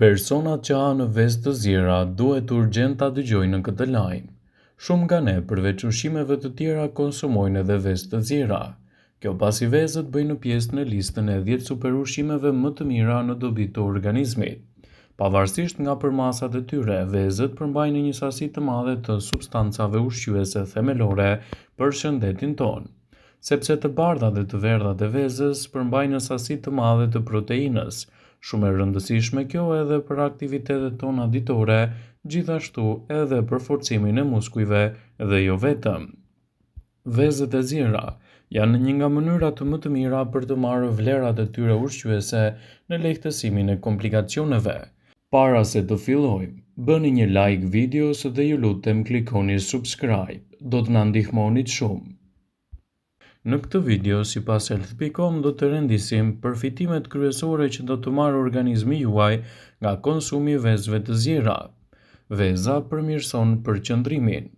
Personat që hanë vezë të ziera duhet urgjent ta dëgjojnë këtë lajm. Shumë nga ne përveç ushqimeve të tjera konsumojnë edhe vezë të ziera. Kjo pasi vezët bëjnë pjesë në listën e 10 superushqimeve më të mira në dobi të organizmit. Pavarësisht nga përmasat e tyre, vezët përmbajnë një sasi të madhe të substancave ushqyese themelore për shëndetin tonë. Sepse të bardhat dhe të verdhat e vezës përmbajnë sasi të madhe të proteinës, shumë e rëndësishme kjo edhe për aktivitetet tona ditore, gjithashtu edhe për forcimin e muskujve dhe jo vetëm. Vezët e ziera janë një nga mënyrat më të mira për të marrë vlerat e tyre ushqyese në lehtësimin e komplikacioneve. Para se të fillojmë, bëni një like videos dhe ju lutem klikoni subscribe, do të na ndihmonit shumë. Në këtë video, sipas Health.com do të rendisim përfitimet kryesore që do të marrë organizmi juaj nga konsumi i vezëve të ziera. Veza përmirëson përqendrimin.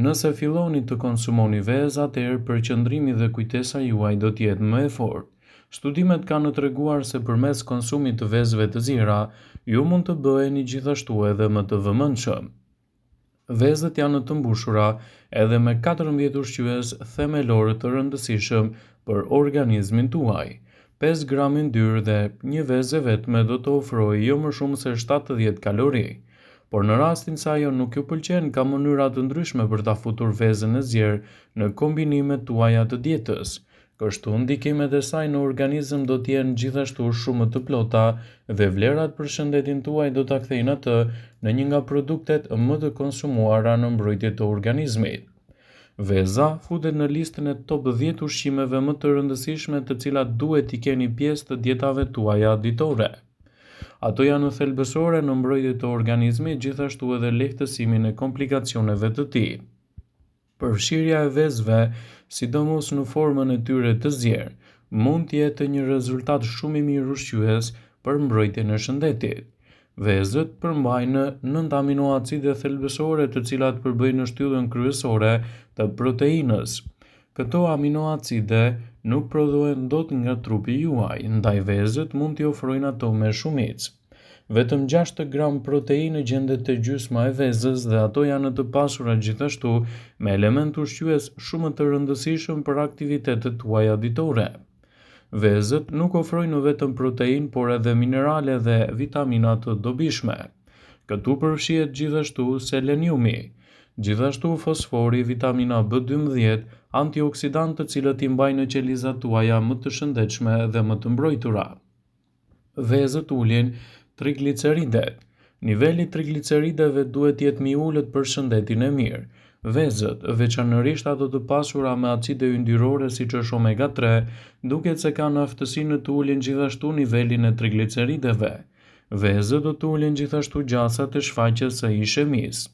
Nëse filloni të konsumoni vezë, atëherë përqendrimi dhe kujtesa juaj do të jetë më e fortë. Studimet kanë treguar se përmes konsumit të vezëve të ziera, ju mund të bëheni gjithashtu edhe më të vëmendshëm. Vezët janë të mbushura edhe me 14 ushqyes themelorë të rëndësishëm për organizmin tuaj. 5 gram yndyrë dhe një vezë e vetme do të ofrojë jo më shumë se 70 kalori. Por në rastin se ajo nuk ju pëlqen, ka mënyra të ndryshme për ta futur vezën e zier në kombinimet tuaja të dietës. Kështu, ndikimet e saj në organizëm do të jenë gjithashtu shumë më të plota dhe vlerat për shëndetin tuaj do ta kthejnë atë në një nga produktet më të konsumuara në mbrojtje të organizmit. Veza futet në listën e top 10 ushqimeve më të rëndësishme të cilat duhet t'i keni pjesë të dietave tuaja ditore. Ato janë thelbësore në mbrojtje të organizmit, gjithashtu edhe lehtësimin e komplikacioneve të tij. Përfshirja e vezëve, sidomos në formën e tyre të zier, mund të jetë një rezultat shumë i mirë ushqyes për mbrojtjen e shëndetit. Vezët përmbajnë 9 aminoacide thelbësore të cilat përbëjnë shtyllën kryesore të proteinës. Këto aminoacide nuk prodhohen dot nga trupi juaj, ndaj vezët mund t'i ofrojnë ato me shumicë. Vetëm 6 gram proteinë gjendet te gjysma e vezës dhe ato janë të pasura gjithashtu me elementë ushqyes shumë të rëndësishëm për aktivitetet tuaja ditore. Vezët nuk ofrojnë vetëm proteinë, por edhe minerale dhe vitamina të dobishme. Këtu përfshihet gjithashtu seleniumi, gjithashtu fosfori, vitamina B12, antioksidantë të cilët i mbajnë qelizat tuaja më të shëndetshme dhe më të mbrojtura. Vezët ulin trigliceridet. Niveli i triglicerideve duhet të jetë më i ulët për shëndetin e mirë. Vezët, veçanërisht ato të pasura me acide yndyrore siç është omega 3, duket se kanë aftësinë të ulin gjithashtu nivelin e triglicerideve. Vezët do të ulin gjithashtu gjasat e shfaqjes së ishemisë.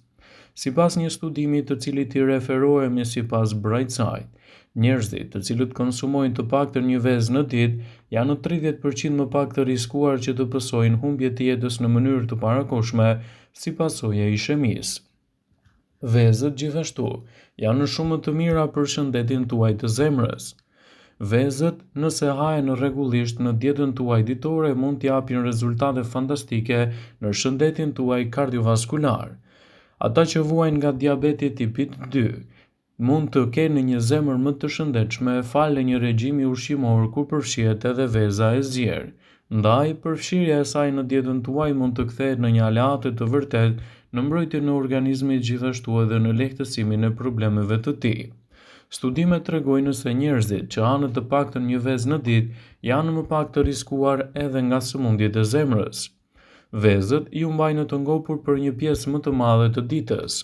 Sipas një studimi të cilit i referohemi sipas Brightside, njerëzit të cilët konsumojnë të paktën një vezë në ditë janë 30% më pak të riskuar që të pësojnë humbje të jetës në mënyrë të parakohshme si pasojë e ishemisë. Vezët gjithashtu janë shumë të mira për shëndetin tuaj të zemrës. Vezët, nëse hahen rregullisht në dietën tuaj ditore, mund të japin rezultate fantastike në shëndetin tuaj kardiovaskular. Ata që vuajnë nga diabeti tipit 2 mund të kenë një zemër më të shëndetshme falë një regjimi ushqimor ku përfshihet edhe veza e zier. Ndaj, përfshirja e saj në dietën tuaj mund të kthehet në një aleate të vërtetë në mbrojtjen e organizmit gjithashtu edhe në lehtësimin e problemeve të tij. Studimet tregojnë se njerëzit që hanë të paktën një vezë në ditë janë më pak të riskuar edhe nga sëmundjet e zemrës. Vezët ju mbajnë të ngopur për një pjesë më të madhe të ditës.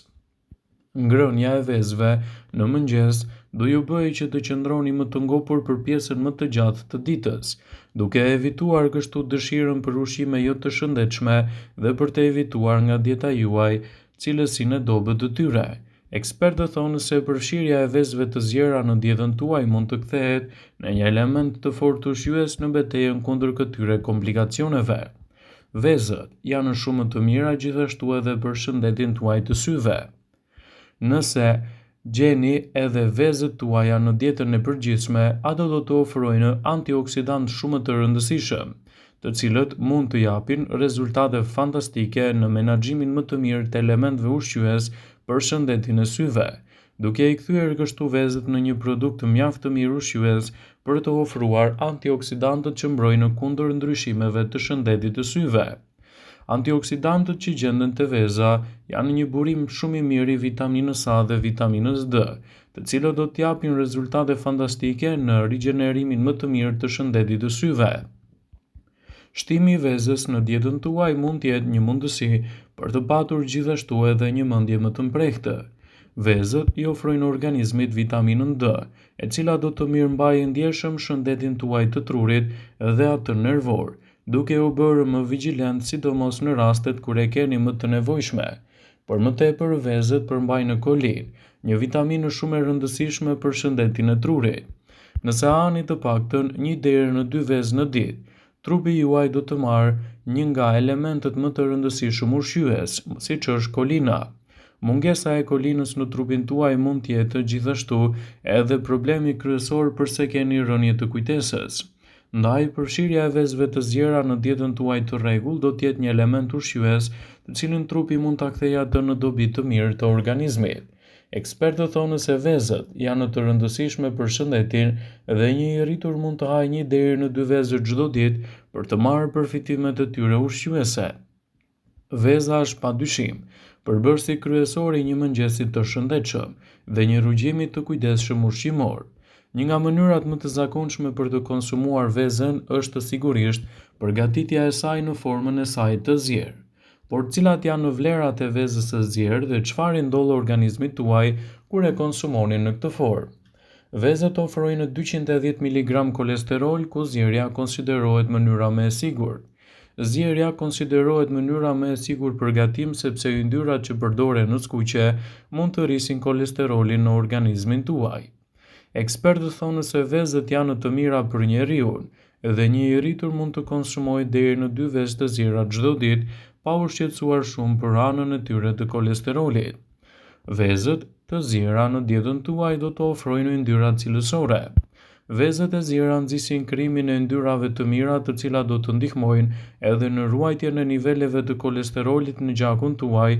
Ngrënia e vezëve në mëngjes do ju bëjë që të qëndroni më të ngopur për pjesën më të gjatë të ditës, duke evituar kështu dëshirën për ushqime jo të shëndetshme dhe për të evituar nga dieta juaj cilësinë e dobët të tyre. Ekspertët thonë se përfshirja e vezëve të ziera në dietën tuaj mund të kthehet në një element të fortë ushqyes në betejën kundër këtyre komplikacioneve. Vezët janë shumë të mira gjithashtu edhe për shëndetin tuaj të syve. Nëse gjeni edhe vezët tuaja në dietën e përgjithshme, ato do të ofrojnë antioksidantë shumë të rëndësishëm. të cilët mund të japin rezultate fantastike në menaxhimin më të mirë të elementëve ushqyes për shëndetin e syve, duke i kthyer kështu vezët në një produkt mjaft të mirë ushqyes për të ofruar antioksidantët që mbrojnë kundër ndryshimeve të shëndetit të syve. Antioksidantët që gjenden te veza janë një burim shumë i mirë i vitaminës A dhe vitaminës D, të cilët do të japin rezultate fantastike në rigjenerimin më të mirë të shëndetit të syve. Shtimi i vezës në dietën tuaj mund të jetë një mundësi për të patur gjithashtu edhe një mendje më të mprehtë. Vezët i ofrojnë organizmit vitaminën D, e cila do të mirëmbajë ndjeshëm shëndetin tuaj të trurit dhe atë nervor, duke u bërë më vigjilent sidomos në rastet kur e keni më të nevojshme. Për më tepër, vezët përmbajnë kolinë, një vitaminë shumë e rëndësishme për shëndetin e trurit. Nëse hani të paktën një deri në dy vezë në ditë, trupi juaj do të marrë një nga elementët më të rëndësishëm ushqyes, siç është kolina. Mungesa e kolinës në trupin tuaj mund të jetë gjithashtu edhe problemi kryesor përse keni rënie të kujtesës. Ndaj, përfshirja e vezëve të ziera në dietën tuaj të rregullt do të jetë një element ushqyes, të cilin trupi mund ta kthejë atë në dobi të mirë të organizmit. Ekspertët thonë se vezët janë të rëndësishme për shëndetin dhe një i rritur mund të hajë një deri në dy vezë çdo ditë për të marrë përfitimet e tyre ushqyese. Veza është padyshim përbërësi kryesor i një mëngjesi të shëndetshëm dhe një regjimi të kujdesshëm ushqimor. Një nga mënyrat më të zakonshme për të konsumuar vezën është sigurisht përgatitja e saj në formën e saj të zier. Por cilat janë vlerat e vezës së zier dhe çfarë i ndodh organizmit tuaj kur e konsumoni në këtë formë? Vezët ofrojnë 210 miligram kolesterol, ku zierja konsiderohet mënyra më e sigurt. Zierja konsiderohet mënyra më e sigurt për gatim sepse yndyrat që përdoren në skuqje mund të rrisin kolesterolin në organizmin tuaj. Ekspertët thonë se vezët janë të mira për njeriun dhe një i rritur mund të konsumojë deri në dy vezë të ziera çdo ditë pa u shqetësuar shumë për anën e tyre të kolesterolit. Vezët të ziera në dietën tuaj do të ofrojnë yndyra cilësore. Vezët e ziera nxisin krijimin e yndyrave të mira të cilat do të ndihmojnë edhe në ruajtjen e niveleve të kolesterolit në gjakun tuaj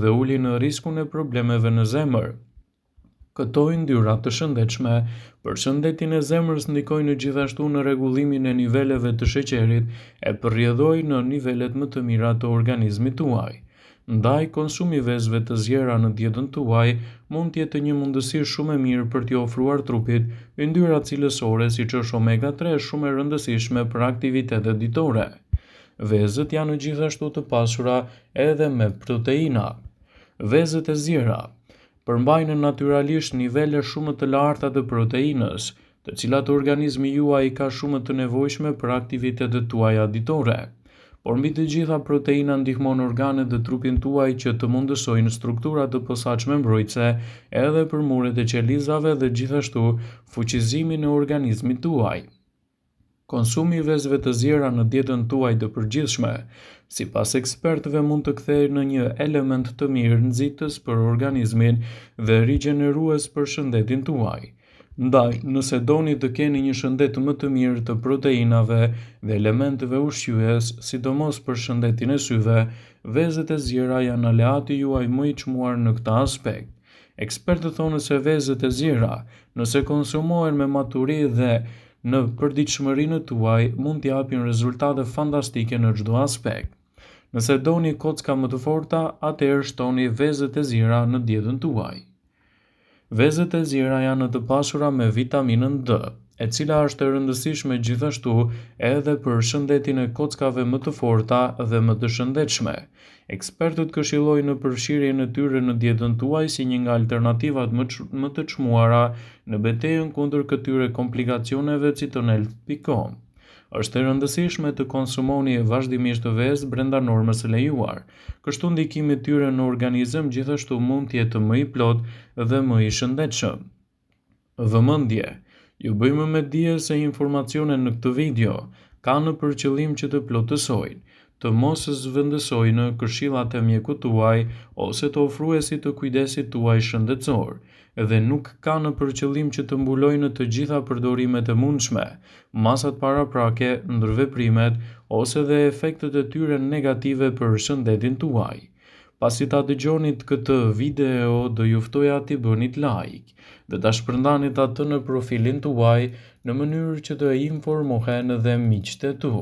dhe ulin riskun e problemeve në zemër. Këto yndyra të shëndetshme për shëndetin e zemrës ndikojnë gjithashtu në rregullimin e niveleve të sheqerit e për rrjedhojë në nivelet më të mira të organizmit tuaj. Ndaj, konsumi i vezëve të ziera në dietën tuaj mund të jetë një mundësi shumë e mirë për t'i ofruar trupit yndyra cilësore siç është omega 3 shumë e rëndësishme për aktivitetet ditore. Vezët janë gjithashtu të pasura edhe me proteina. Vezët e ziera përmbajnë natyralisht nivele shumë të larta të proteinës, të cilat organizmi juaj i ka shumë të nevojshme për aktivitetet tuaja ditore. Por mbi të gjitha proteina ndihmon organet dhe trupin tuaj që të mundësojnë struktura të posaçme mbrojtëse edhe për muret e qelizave dhe gjithashtu fuqizimin e organizmit tuaj. Konsumi i vezëve të ziera në dietën tuaj të përgjithshme, sipas ekspertëve mund të kthehej në një element të mirë nxitës për organizmin dhe rigjenerues për shëndetin tuaj. Ndaj, nëse doni të keni një shëndet më të mirë të proteinave dhe elementëve ushqyes, sidomos për shëndetin e syve, vezët e ziera janë aleati juaj më i çmuar në këtë aspekt. Ekspertët thonë se vezët e ziera, nëse konsumohen me maturi dhe në përditshmërinë tuaj, mund të japin rezultate fantastike në çdo aspekt. Nëse doni kocka më të forta, atëherë shtoni vezët e ziera në dietën tuaj. Vezët e ziera janë të pasura me vitaminën D, e cila është e rëndësishme gjithashtu edhe për shëndetin e kockave më të forta dhe më të shëndetshme. Ekspertët këshillojnë përfshirjen e tyre në dietën tuaj si një nga alternativat më, më të çmuara në betejën kundër këtyre komplikacioneve citon health.com. Është e rëndësishme të konsumoni vazhdimisht vezë brenda normës së lejuar. Kështu ndikimi i tyre në organizëm gjithashtu mund të jetë më i plotë dhe më i shëndetshëm. Vëmendje! Ju bëjmë me dije se informacionet në këtë video kanë për qëllim që të plotësojnë, të mos zëvendësojnë këshillat e mjekut tuaj ose të ofruesit të kujdesit tuaj shëndetësor. dhe nuk kanë për qëllim që të mbulojnë të gjitha përdorimet e mundshme, masat paraprake, ndërveprimet ose dhe efektet e tyre negative për shëndetin tuaj. Pasi ta dëgjonit këtë video, do ju ftoja t'i bënit like dhe ta shpërndanit atë në profilin tuaj në mënyrë që të informohen dhe miqtë e tu.